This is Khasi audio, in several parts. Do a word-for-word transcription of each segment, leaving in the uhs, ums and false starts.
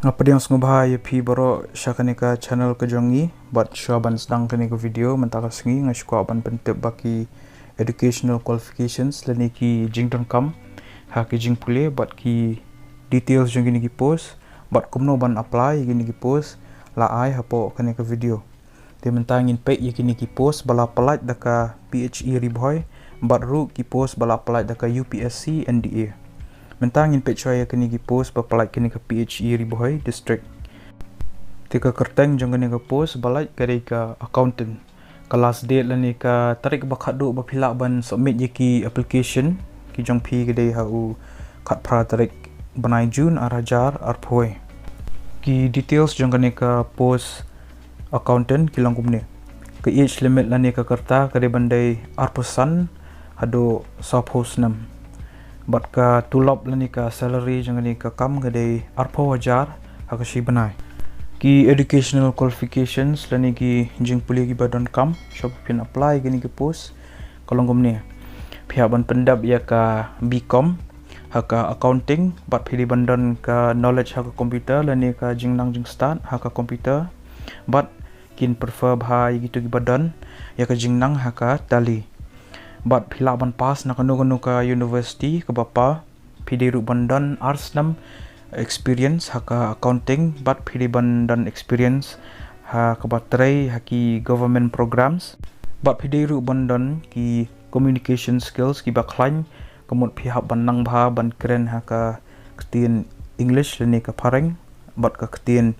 Nga pdiang sngewbha ïa phi baroh sha kane ka channel ka jong ngi. Bad shuwa ban sdang kane ka video mynta ka sngi, nga shu kwah ban pyntip ba ki educational qualifications lane ki jingdonkam ha ki jingpule bad ki details jong kine ki post bad kumno ban apply ïa kine ki post la ai hapoh kane ka video. Te mynta ngin peit ïa kine ki post ba la pyllait da ka P H E Ri Bhoi bad ruh ki post ba la pyllait da ka U P S C N D A. Mynta ngin peit shuwa ïa kine ki post ba pyllait kane ka P H E Ri Bhoi District. Te ka kyrteng jong kane ka post ba lait ka dei ka accountant. Ka last date lane ka tarik ba khadduh ba phi lah ban submit ïa ki application ki jong phi ka dei ha u khatphra tarik bnai June ar hajar arphew. Ki details jong kane ka post accountant ki long kumne. Ka age limit lane ka rta ka dei ban dei arphew san haduh sawphew snem. Bad ka tulop lane ka salary jong kane ka kam ka dei arphew hajar ha ka shi bnai. Ki educational qualifications lane ki jingpule kiba donkam shuwa ba phin apply kine ki post ka long kumne. Phi hap ban pyndep ïa ka B Com ha ka accounting bad phi dei ban don ka knowledge ha ka computer lane ka jingnang jingstad ha ka computer. Bad kin prefer bha ïa kito kiba don ïa ka jingnang ha ka tally. Bad phi lah ban pass na kano kano ka university kaba paw. Phi dei ruh ban don ar snem experience ha ka accounting bad phi dei ban don experience ha kaba trei ha ki government programs. Bad phi dei ruh ban don ki communication skills kiba khlaiñ, ka mut phi hap ban nang bha ban kren ha ka ktien English lane ka phareng bad ka ktien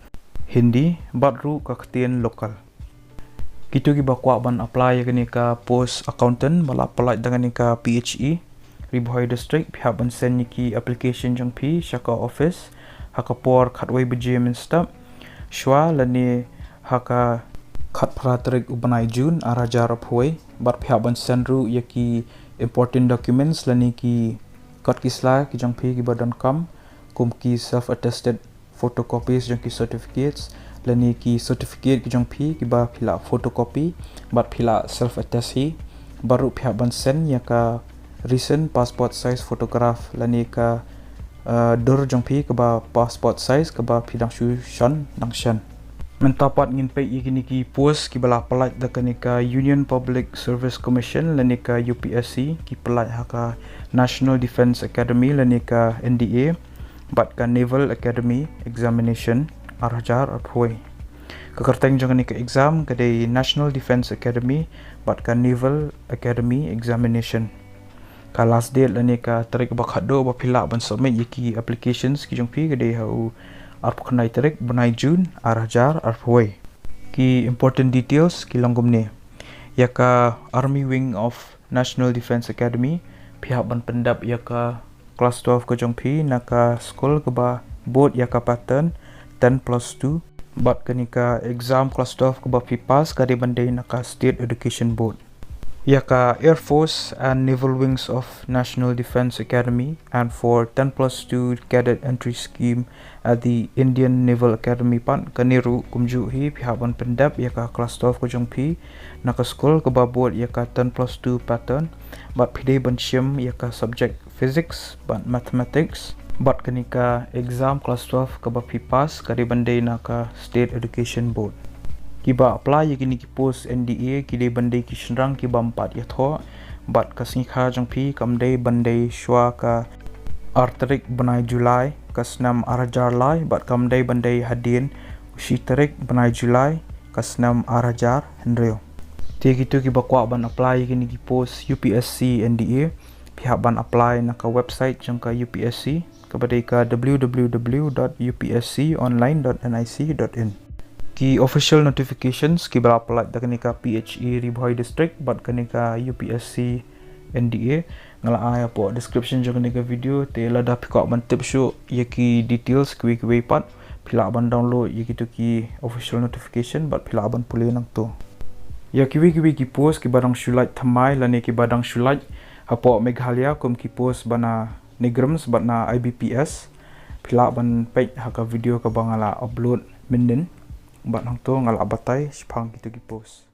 Hindi bad ruh ka ktien local. Kito kiba kwah ban apply ïa kane ka post accountant ba la pyllait da kane ka P H E Ri Bhoi District, phi hap ban send ïa ki application jong phi sha ka office ha ka por khatwei baje mynstep shuwa lane ha ka khatphra tarik u bnai June ar hajar arphew. Bad phi hap ban send ruh ïa ki important documents lane ki kot ki sla ki jong phi kiba donkam, kum ki self attested photocopies jong ki certificates lane ki certificate ki jong phi kiba phi lah photocopy bad phi lah self attest hi. Bad ruh phi hap ban send ïa ka recent passport size photograph lane ka, uh, dur jong phi kaba passport size kaba phi dang shu shon dang shen. Mynta pat ngin peit ïa kine ki post kiba la pyllait da kane ka Union Public Service Commission lane ka U P S C, ki pyllait ha ka National Defence Academy lane ka N D A bad ka Naval Academy Examination ar hajar arphew. Ka kyrteng jong kane ka exam ka dei National Defence Academy bad ka Naval Academy Examination. Ka last date lane ka tarik ba khadduh ba phi lah ban submit ïa ki applications ki jong phi ka dei ha u arphew khyndai tarik bnai June ar hajar arphew. Ki important details ki long kumne. Ïa ka Army Wing of National Defence Academy, phi hap ban pyndep ïa ka class twelve ka jong phi na ka skul kaba bud ïa ka pattern ten plus two. Bad kane ka exam class twelve kaba phi pass ka dei ban dei na ka State Education Board. Ïa ka Air Force and Naval Wings of National Defence Academy and for ten plus two Cadet Entry Scheme at the Indian Naval Academy pat, kane ruh kumjuh hi phi hap ban pyndep ïa ka class twelve ka jong phi na ka skul kaba bud ïa ka ten plus two pattern. Bad phi dei ban shim ïa ka subject physics bad mathematics. Bad kane ka exam class twelve kaba phi pass ka dei ban dei na ka State Education Board. Kiba apply ïa kine ki post N D A ki dei ban dei ki shynrang kiba ym pat ïathoh. Bad ka sngi kha jong phi kam dei ban dei shuwa ka ar tarik bnai July ka snem ar hajar lai bad kam dei ban dei hadien u shi tarik bnai July ka snem ar hajar hynriew. Te kito kiba kwah ban apply ïa kine ki post U P S C N D A, phi hap ban apply na ka website jong ka U P S C kaba dei ka W W W dot U P S C online dot N I C dot in. Ki official notifications kiba la pyllait da kane ka P H E Ri Bhoi District bad kane ka U P S C N D A nga la ai hapoh description jong kane ka video. Te lada phi kwah ban tip shuh ïa ki details kiwei kiwei pat, phi lah ban download ïa kito ki official notification bad phi lah ban pule nangto. Ïa kiwei kiwei ki post kiba dang shu lait thymmai lane kiba dang shu lait hapoh Meghalaya kum ki post ba na NEIGRIHMS bad na I B P S, phi lah ban peit ha ka video kaba nga la upload mynnin. Bad hangto nga la batai shaphang kito ki post.